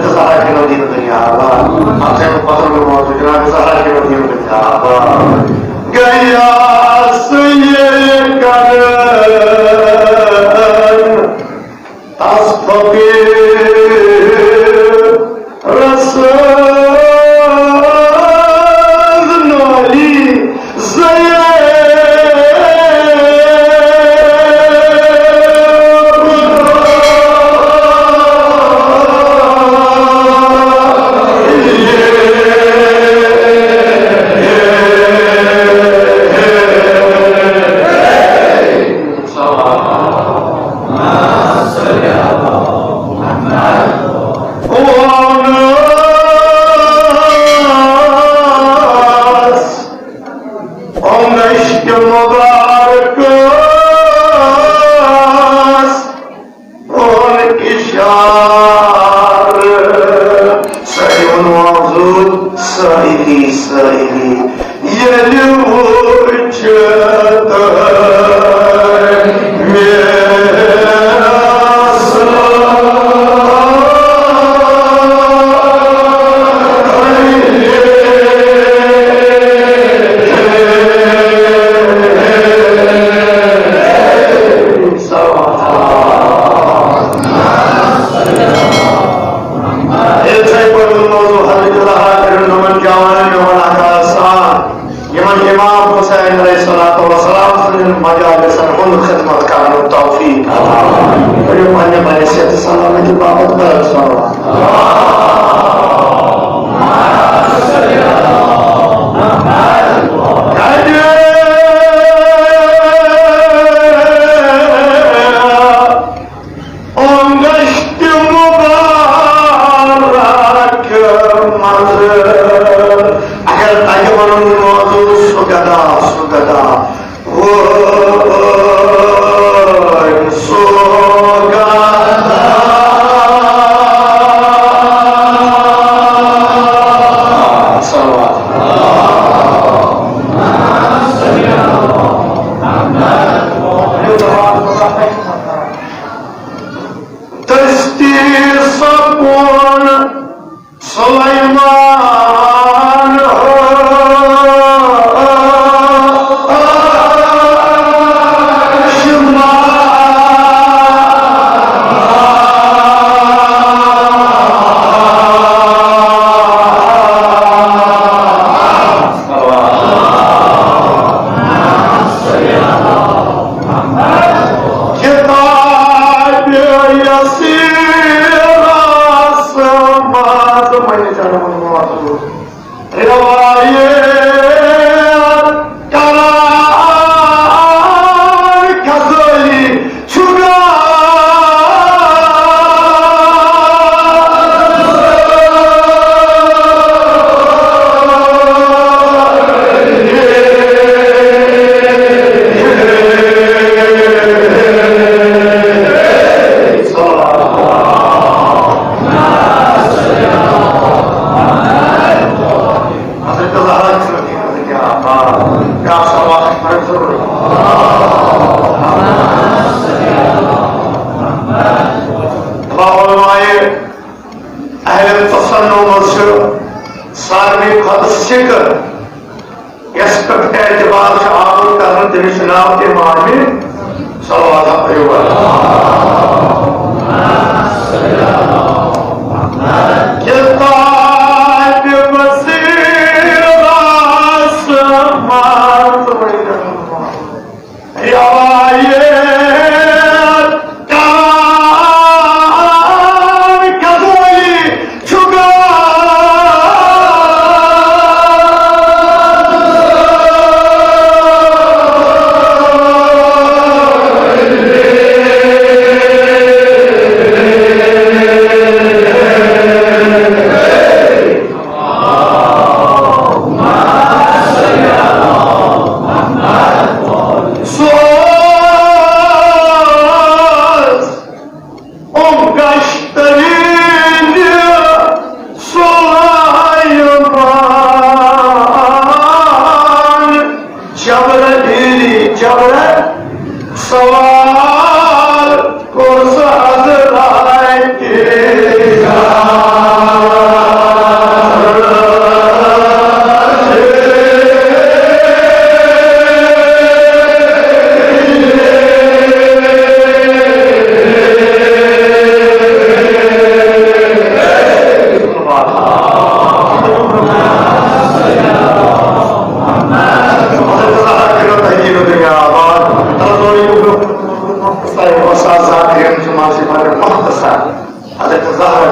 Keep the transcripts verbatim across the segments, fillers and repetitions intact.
زہرا کی مدینہ دنیا آباد۔ آپ سے مفضل موضوع جناب زہرا کی مدینہ دنیا آباد۔ گیا سید قدر تس فقیر رسول نالی زیب۔ اونگشت مبارک است، اون اشار سیون موضوع سائلی سائلی۔ ییٚلہِ وُچھ تہٕ مےٚ یِتھَے پٲٹھۍ ووٚن موضوع حضرت زہرا کٔرِو نوٚمَن جوانَن میون اکھ آسان، یِمَن امام حسین علیہ الصلوۃ والسلام سٕنٛدٮ۪ن مجالسَن ہُنٛد خدمت کرنُک توفیق عطا۔ کٔرِو پننہِ پننہِ صحت سلامتی باپتھ بڑٕ صلوات۔ اونگشت مبارک منٛز اگر تۄہہِ وَنُن موضوع سُہ گدا، سُہ گدا، وۄنۍ سُہ گدا۔ صلوات۔ دستی سکون سلیمان۔ کتاب یسیرس منٛز مٔنٛزۍ روایت کران غزالی چھُ گژھان۔ حضرت زہرا چھُ کیٛاہ، کیٛاہ سوال چھُ ضروٗری؟ علماء اہل تسنن منٛز چھُ ساروی کھۄتہٕ سِکہٕ، یَس پٮ۪ٹھ اعتبار چھُ آمُت کرنہٕ، تٔمِس چھُ ناو تہِ امام۔ صلوات پٔرِو۔ کتاب بصیرس منٛز روایت کران غزالی چھُ گژھان۔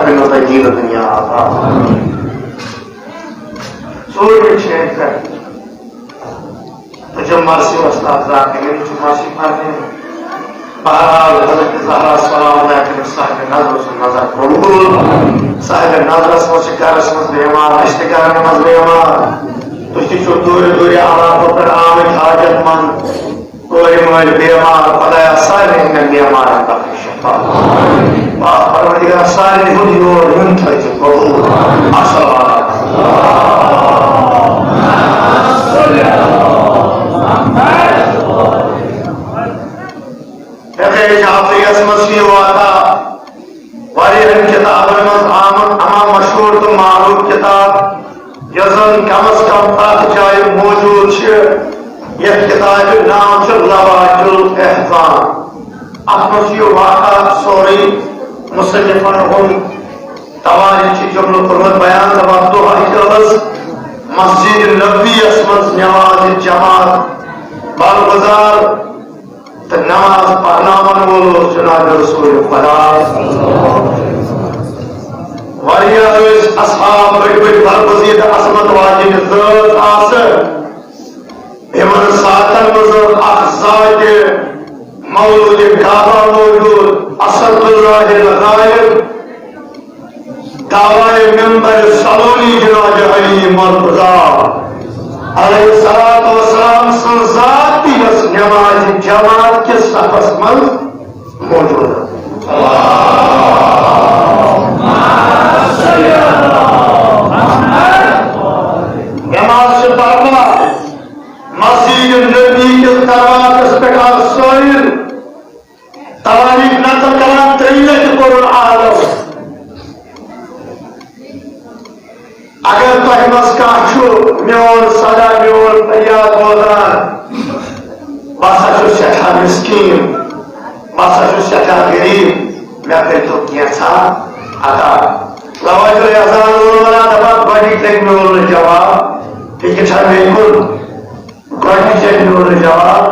تۄہہِ دین و دنیا عطا۔ ژوٗرمہِ چھِ اَتہِ پٮ۪ٹھ تجمع مرثی وۄستاد ذاکر، یِم چھِ مرثی پرنہِ۔ بہرحال، حضرت زہرا سلام اللہ علیہا صاحب نظر سُنٛد نظر قبول۔ صاحب نظرس منٛز چھِ گرس منٛز بیمار، اَسہِ تہِ گرن منٛز بیمار۔ تُہۍ تہِ چھِو دوٗرِ دوٗرِ علاقو پٮ۪ٹھ آمٕتۍ حاجت مند۔ کورِ مٲلۍ بیمار، خۄدایا سارنٕے ہٕنٛدٮ۪ن بیمارن بخش شفا۔ پاک پروردگار سارنٕے ہُنٛد یور یُن تھٲوزِ قبول۔ السلام علیکم۔ فقہ شافعیس منٛز چھُ یہِ واقعہ واریاہن کتابن منٛز آمُت، اما مشہوٗر تہٕ معروٗف کتاب، یۄس زن کم از کم پرٛٮ۪تھ جایہِ موجود چھِ، یتھ کتابہِ ناو چھُ لواج الاحکام۔ اتھ منٛز چھُ یہِ واقعہ سورُے مصنفن ہُنٛد تواریخ چھُ جملہٕ کوٚرمُت بیان، دپان دۄہ اکہِ ٲس مسجد نبوی یس منٛز نماز جماعت برگزار تہٕ نماز پرناون وول اوس جناب رسول خدا۔ واریاہ ٲسۍ اصحاب، بٔڑۍ بٔڑۍ برگزیدٕ عظمت واجنہِ ذٲژ آسہٕ۔ یِمن ساعتن منٛز ٲس اکھ ذاتِ مولود کعبہ موجود، اسد اللہ الغالب۔ دعوائے ممبر سلونی جناب علی مرتضیٰ علیہ الصلوۃ والسلام سٕنٛز ذات تہِ یۄس نماز جماعت کِس صفس منٛز موجود۔ نماز چھِ پرناوان مسجد نبی کِس دروازس پٮ۪ٹھ آو سٲیِل۔ تواریخ نقل کران، ترٛیٚیہِ لٹہِ کوٚرُن عالم۔ اگر تۄہہِ منٛز کانٛہہ چھُ میون صدا، میون فریاد بوزان، بہٕ ہسا چھُس سٮ۪ٹھاہ مسکیٖن، بہٕ ہسا چھُس سٮ۪ٹھاہ غریٖب، مےٚ کٔرۍتو کینٛژھا عطا۔ لواج الاحکام ووٚن ونان دپان، گۄڈٕنِکۍ لٹہِ میول نہٕ جواب، یہِ کیٛاہ چھا مےٚ کُن؟ گۄڈٕنِچ لٹہِ میول نہٕ جواب،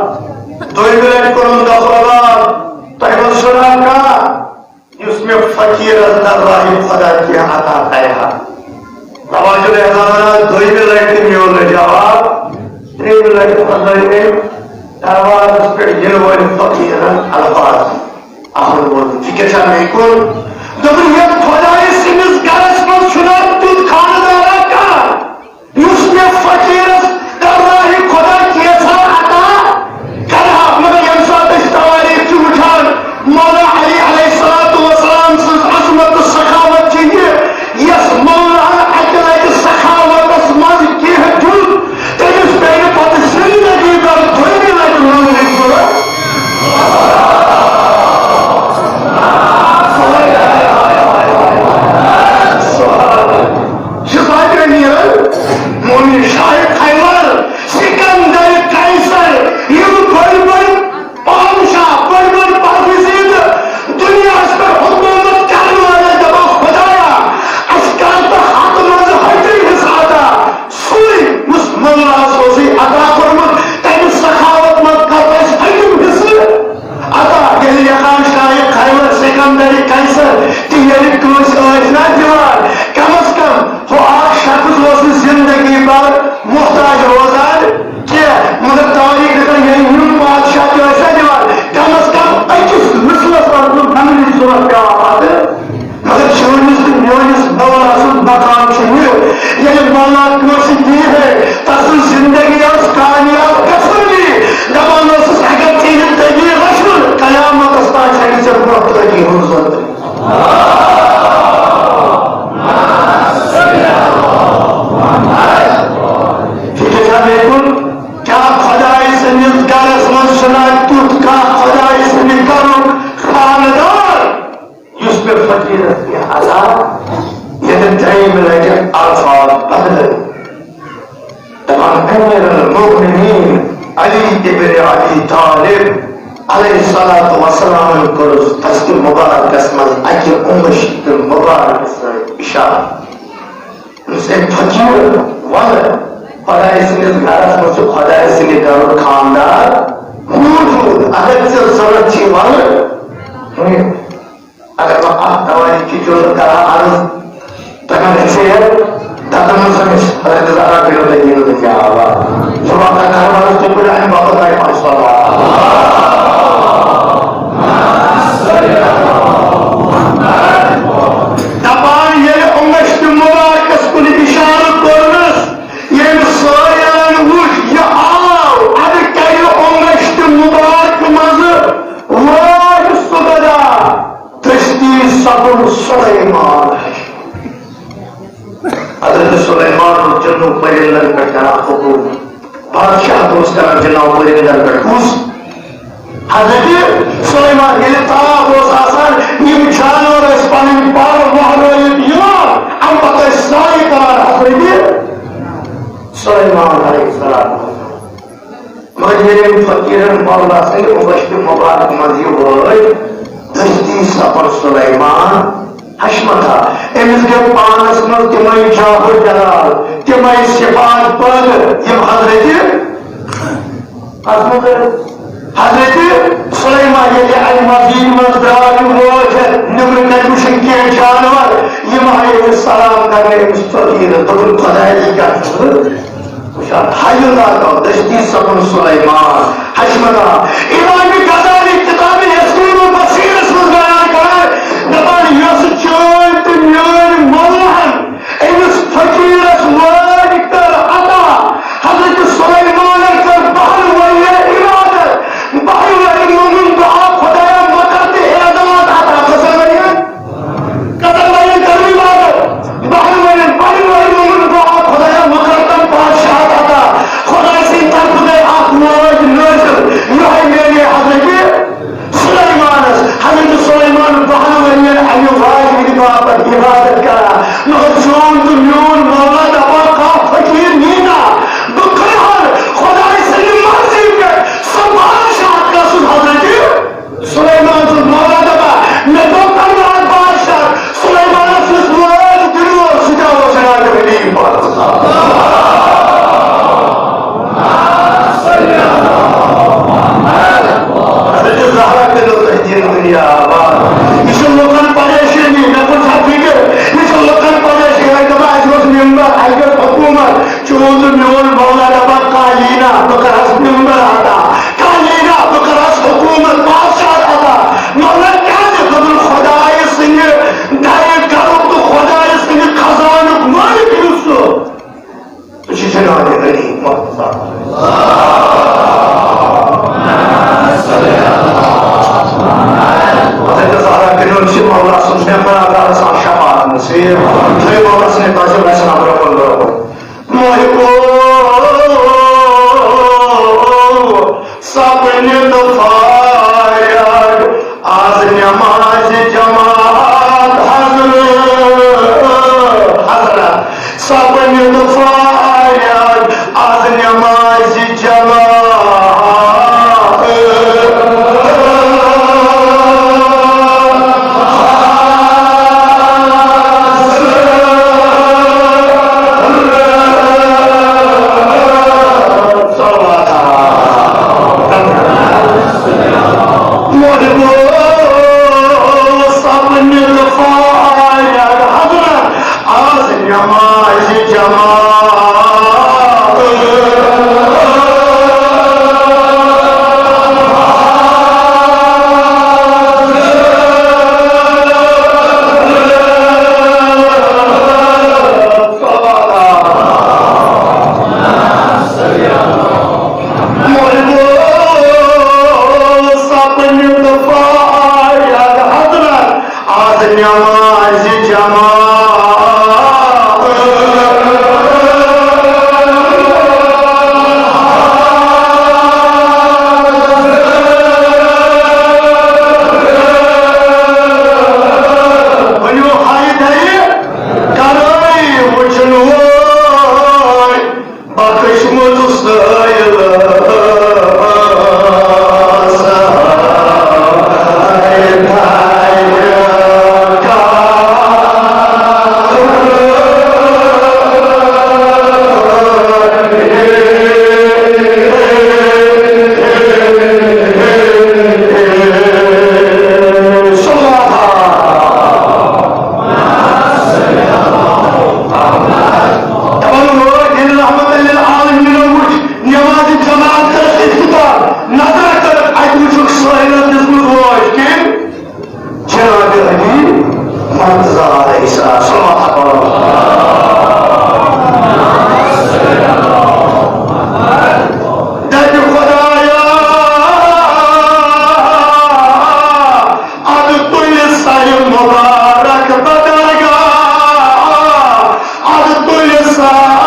دوٚیمہِ لٹہِ کوٚرُن دۄہ لال، تۄہہِ منٛز چھُنہ کانٛہہ یُس مےٚ فقیٖرس دربارِ خدا کینٛہہ عطا کرِ ہا؟ لواج الاحکام ونان، دوٚیمہِ لٹہِ تہِ میول نہٕ جواب، ترٛیٚیِمہِ لٹہِ پھٔلرٲوۍ أمۍ دروازس پٮ۪ٹھ یِنہٕ وٲلۍ فقیٖرن الفاظ۔ اَہَن ووٚن، یہِ کیٛاہ چھا مےٚ کُن؟ دوٚپُن، یتھ خۄدایہِ سٕنٛدِس گرس منٛز چھُنہ تیُتھ خانہٕ دارا کانٛہہ۔ یُس مےٚ فقیٖرس دربارِ خدا کینٛژھا عطا کرٕ ہا، مگر ییٚمہِ ساتہٕ أسۍ تواریخ چھِ وٕچھان، مولا علی علیہ الصلوۃ والسلام سٕنٛز عظمت تہٕ سخاوت چھِ یہِ، یَس مولا اَکہِ لَٹہِ سخاوتس منٛز کینٛہہ دیُت، تٔمِس پیٚیہِ پتہٕ زِندگی بھر دوٚیمہِ لَٹہِ منٛگنٕچ ضروٗرت۔ چھِ ذاکر نیران، مومن شاہ خیبر، سکندر قیصر، یِم بٔڑۍ بٔڑۍ بادشاہ، بٔڑۍ بٔڑۍ پرویزیٖد، دُنیاہَس پٮ۪ٹھ حکوٗمت کرن وٲلۍ دَپان، خۄدایا، اَسہِ کر تہٕ ہَتہٕ منٛزٕ ہَتٕے حِصہٕ عطا۔ سُے یُس مولاہَس اوسُے عطا کوٚرمُت، تَمہِ سخاوت منٛز کر اَسہِ ہَتِم حِصہٕ۔ عطا، ییٚلہِ یقان شاہ خیبر سکندر قیصر تہِ ییٚلہِ کٲنٛسہِ ٲسۍ نا دِوان، کم از کم ہُہ اکھ شخص اوس نہٕ زندگی بھر محتاج روزان کینٛہہ، مگر تواریخ لیکھان ییٚلہِ یِم بادشاہ تہِ ٲسۍ نا دِوان، کم از کم أکِس نسلس ٲس نہٕ منٛگنٕچ ضروٗرت پٮ۪وان پتہٕ۔ مگر چٲنِس تہٕ میٲنِس مولا سُنٛد مقام چھُ یہِ، ییٚلہِ مولا کٲنٛسہِ دی ہے، تسٕنٛز زندگی ٲس کامیاب گژھٲنی۔ دپان اوسُس، اگر ژےٚ یہِ دٔلیٖل رچھُن، قیامتس تام چھنہٕ ژےٚ برونٛہہ تٲجی ہُنٛد ضروٗرت۔ فکر چھا مےٚ کُن؟ کیٛاہ خۄداے سٕنٛدِس گرس منٛز چھُنہ تیُتھ کانٛہہ خۄداے سٕنٛدِ گرُک خانہٕ دار؟ یُس مےٚ فقیٖرس کینٛہہ عطا، ییٚلہِ ترٛیٚیِمہِ لٹہِ الفاظ بدلٲوۍ۔ دپان، امیر المومنین علی ابن ابی طالب علیہ الصلوۃ والسلامن کوٚرُس دستِ مبارکس منٛز اکہِ انگشتِ مبارکہٕ سۭتۍ اشارٕ۔ دوٚپُس، اے فقیٖر، وَلہٕ خۄداے سٕنٛدِس گرس منٛز چھُ خۄداے سٕنٛدِ گرُک خاندار موجود، اگر ژےٚ ضروٗرت چھِ، وَلہٕ۔ اگر بہٕ اَتھ توانٲیی چھُ جُملہٕ کران عرض، تۄہہِ ما چھُ شعر؟ دَپان اوس أمِس، حضرت زہرا کٔرِو تُہۍ دِیِو تُہۍ جواب۔ صُبحن تۄہہِ کرٕ عرض، تُہۍ کٔرِو اَمہِ باپتھ تۄہہِ پانٛژھ سوال۔ دَپان ییٚلہِ اُمَشتہِ مُبارکَس کُن اِشارٕ کوٚرنَس، ییٚمہِ سایرَن وُچھ، یہِ آو، اَدٕ کَرِ اُمَشتہِ مُبارکہٕ منٛزٕ وٲرۍ سُہ گدا۔ دٔستی سپُد سلیمان۔ حضرت سلیمان اوس جنو پرندن پٮ۪ٹھ کران حکومت۔ بادشاہ اوس کران جنو پرندن پٮ۪ٹھ۔ کُس؟ حضرت سلیمان۔ ییٚلہِ تاپھ اوس آسان، یِم جانور ٲسۍ پنٕنۍ پر وہرٲوِتھ یِوان، اَمہِ پتہٕ ٲسۍ سارے کران حضرت سلیمان علیہ السلام۔ مگر ییٚلہِ أمۍ فقیٖرن مولا سٕنٛدِ اُمَشتہِ مُبارک منٛز یہِ وٲے، دٔستی سپُد سلیمان حشمتھا۔ أمِس گٔے پانس منٛز تِمے جاہ و جلال، تِمے صفات پٲدٕ، یِم حضرت، اتھ منٛز حضرت سلیمان ییٚلہِ اَمہِ مسجد منٛز درٛاو، یہِ وٲج ہٮ۪تھ نیٚبرٕ کنہِ وٕچھِن کینٛہہ جانور، یِم آیہِ أمِس سلام کرنہِ، أمِس فقیٖرس دوٚپُن، خدایا، یہِ کیٛاہ چھُس بہٕ وٕچھان؟ حی لا تو دٔستی سپُد سلیمان حشمتھا۔ امام غزالی کتاب یسکون البصیرس منٛز بیان کران، دپان، یۄس چٲنۍ تہٕ میٲنۍ مولاہن أمِس فقیٖرس وٲج کٔر عطا، حضرت سلیمانن کٔر بہن ؤرین عبادت، بہن ؤرین مونُن دعا، خدایا، مےٚ کر تہٕ اعزاز عطا۔ کٔژن ؤرین؟ کٔژن ؤرین کٔر عبادت؟ بہن ؤرین، بہن ؤرین مونُن دعا، خدایا، مےٚ کر تہٕ بادشاہت عطا۔ خداے سٕنٛدِ طرفہٕ گٔے اکھ وٲج نٲزِل، یِہوٚے میلے حضرت سلیمانس۔ حضرت سلیمان بہن ؤرین امہِ واجہِ ہٕنٛدِ باپتھ عبادت کران، مگر چون تہٕ میون مولا دپان، کانٛہہ فقیٖر نی نا، بہٕ کرٕ ہا خداے سٕنٛدِ مرضی پٮ۪ٹھ سۄ بادشاہت۔ کس سُنٛد؟ حضرت سلیمان سُنٛد۔ مولا دپان، مےٚ دوٚپ، تمہِ دۄہ بادشاہ سلیمانس یُس وٲج دِنہٕ اوس، سُہ کیٛاہ اوس؟ جناب حلیٖم۔ حضرت زہرا کٔرِو تُہۍ دِیِو دُنیا آباد۔ یہِ چھُ لُکن پریشٲنی، مےٚ کوٚر چھا فِکر؟ یہِ چھُ لُکن پریشٲنی۔ دَپان، اَسہِ اوس مِمبر، اَسہِ اوس حکوٗمت، چون تہٕ میون مولا دَپان، کانٛہہ یی نہ، بہٕ کَرہَس مِمبر عطا۔ کانٛہہ یی نہ، بہٕ کَرہَس حکوٗمت، بادشاہت عطا۔ مگر کیٛازِ؟ دوٚپُن، خۄدایہِ سٕنٛدِ دَرِ گَرُک تہٕ خۄدایہِ سٕنٛدِ خزانُک مٲلِک یُس چھُ، سُہ چھُ جناب علی مقتدیٰ۔ حضرت زہرا کٔرِو أمِس مولا سُنٛد ممبر عطا سان شفاعت نصیب۔ تھٲیِو مولا سٕنٛدِ تاجِ ویسن ابرو کُن برٛونٛہہ۔ محبو سپنہِ دُفارگ از نماز جماعت حضرت، حضرت سپنہِ دُفارگ از نماز جماعت۔ محبو سپنہِ دُفارگ حضرت از نماز جماعت۔ محبو سپنہِ دُفارگ حضرت از نماز جماعت۔ ؤنِو، حیدر کرٲے وٕچھن وول۔ بخشمُت سٲیِل صلوات پرو۔ دپہِ خدایا، ادٕ تُلہِ سر مبارک بدرگاہ، ادٕ تُلہِ سر مبارک۔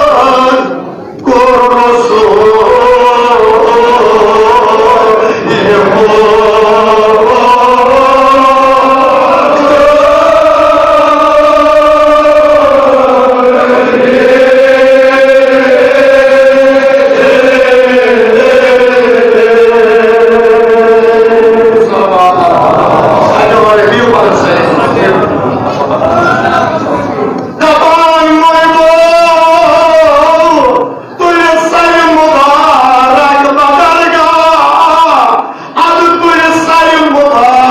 عرض کوٚر رسول۔ دپان مٲلِکو، تُلہِ سرِ مُبارک بدرگاہ، اَدٕ تُلہِ سرِ مُبارک۔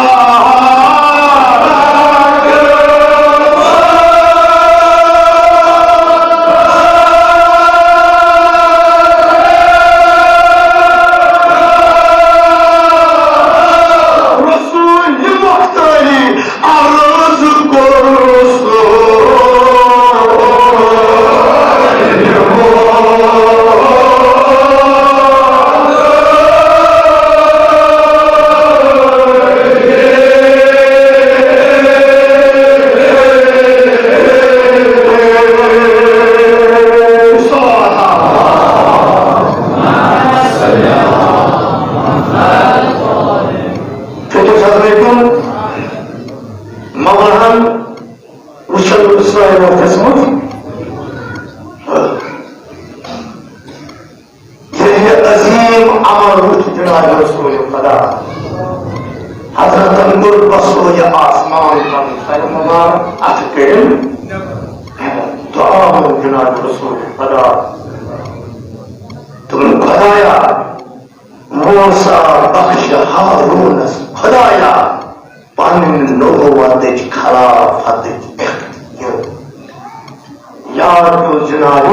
رسول مختاری عرض کوٚر رسول۔ فوٹو چھا تۄہہِ کُن؟ مولہن وٕچھن اسرائیلو کھٔژمٕژ۔ ییٚلہِ یہِ عظیٖم عمل وٕچھ جناب رسول خدا، حضرتن کوٚر بسو یہِ آسمان پنُن سر مبارک اَتھٕ کٔرِتھ دعا منٛگ جناب رسول خدا۔ دوٚپُن، خدایا، موسیٰ بخش ہارونس خدایا پنٕنۍ نبوتٕچ خلافتٕچ اختیار۔ یاد پیوٚو جناب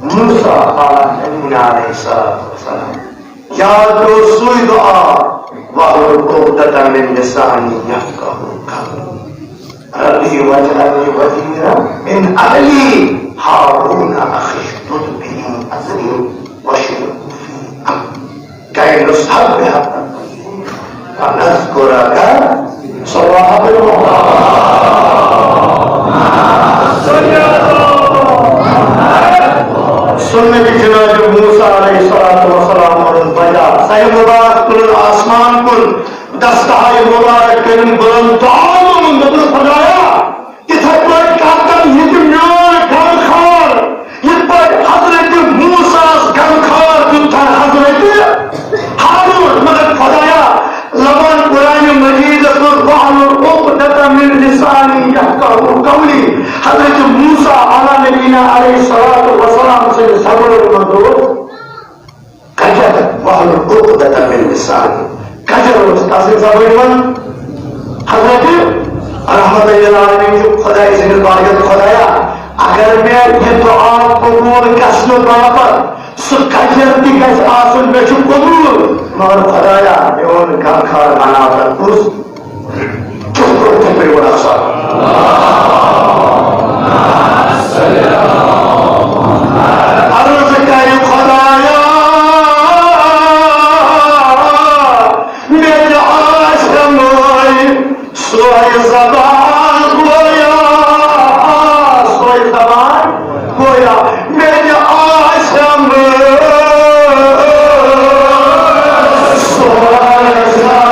موسیٰ علیہ السلام۔ یاد پیوٚو سُے دعا، واحلل عقدۃ من لسانی یفقہوا قولی۔ رب اجعل لی وزیرا من اہلی ہارون اخی اشدد به ازری واشرکه فی امری کی نسبح ونذکرک۔ صلوات۔ سُنت جناب موسیٰ علیہ الصلوۃ والسلام اور بجا سر مبارک کُن آسمان کُن۔ دستہٕ ہاے مبارک کٔرِن بلند، دعا منٛگُن، دوٚپُن، خدایا، تِتھے پٲٹھۍ کر تم یہِ تہِ میون غمخار، یِتھ پٲٹھۍ حضرت موسیٰ ہس غمخار دیُت تھن حضرت ہارون۔ مگر خدایا، لبان قرآن مجیدس منٛز، "واحلل عقدۃ من لسانی یفقہوا قولی"، حضرت موسیٰ علیٰ نبینا علیہ الصلوۃ والسلام سٕنٛدِ زبٲنۍ منٛز دوٚپ، کجر، واحلل عقدۃ من لسانی۔ کجر اوس تسٕنٛزِ زبٲنۍ منٛز۔ حضرت رحمت للعالمین چھُ خداے سٕنٛدِس بارگس، خدایا، اگر مےٚ یہِ دعا قبول گژھنہٕ باپتھ سُہ کھجر تہِ گژھِ آسُن، مےٚ چھُ قبوٗل، مگر خۄدایا، میون غمخوار عناصر کُس؟ کِتھ پٲٹھۍ چھُ پیوٚو آسان؟ عرض کرِ خۄدایا، مےٚ تہِ آسہِ مٲلۍ سۄے زبان گویا، سۄے زبان گویا، مےٚ تہِ آسٮ۪م سۄے زبان۔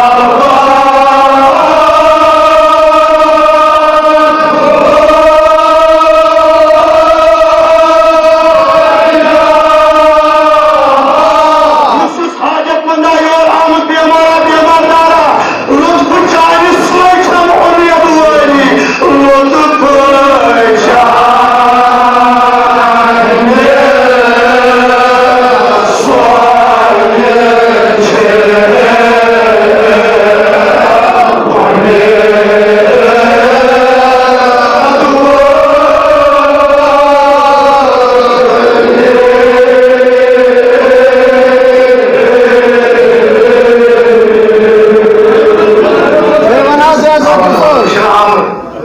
حاجت مندہ یور آمُت، بیمارا، بیمار دارا، لطف چانہِ سۭتۍ چھم اُمید وٲلی، لطف چانہِ سۭتۍ چھم اُمید۔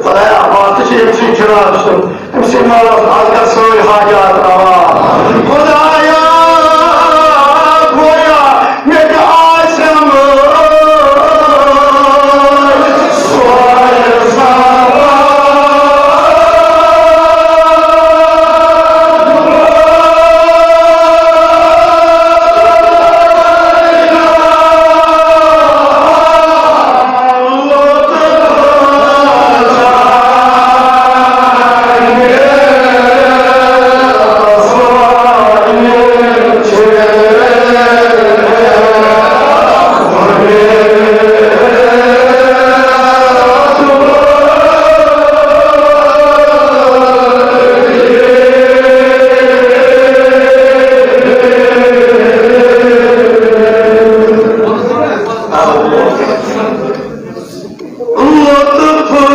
خۄدایا، وقت چھُ ییٚمہِ سۭتۍ جِناب سُنٛد، أمۍ سٕنٛدۍ مٲلَس منٛز کر سٲنۍ حاجات روا۔ خۄدایا، گویا مےٚ تہِ آسٮ۪م سۄے زبان۔ لطف چانہِ لطف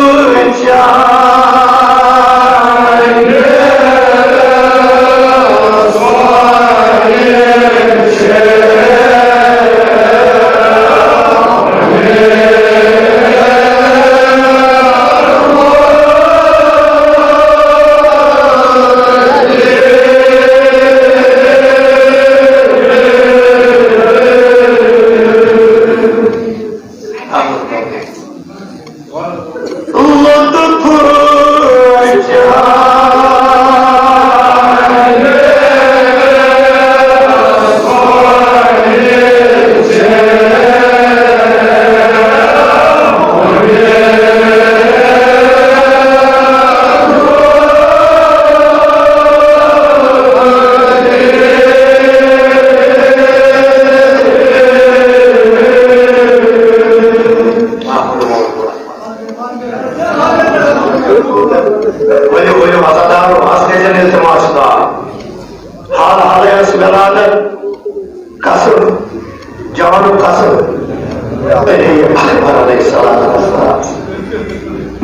چانہِ ؤلِو، ؤلِو، عزادارو، از گژھن التماس دار۔ حال حالے ٲس ولادت قصر، جوانُک قصر، علی اکبر علیہ الصلوۃ والسلام۔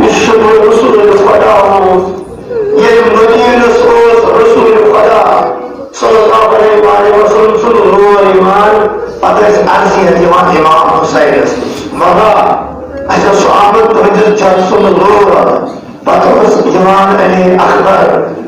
یُس شُکر رسول خدا اوس، ییٚلہِ مدینس اوس رسول خدا صلی اللہ علیہ وآلہ وسلم سُنٛد نور یِوان، پتہٕ ٲسۍ عرضیت یِوان امام حسینس، بابا، اَسہِ اوس آمُت تُہنٛدِس جد سُنٛد نور۔ پتہٕ اوس یِوان علی اکبر،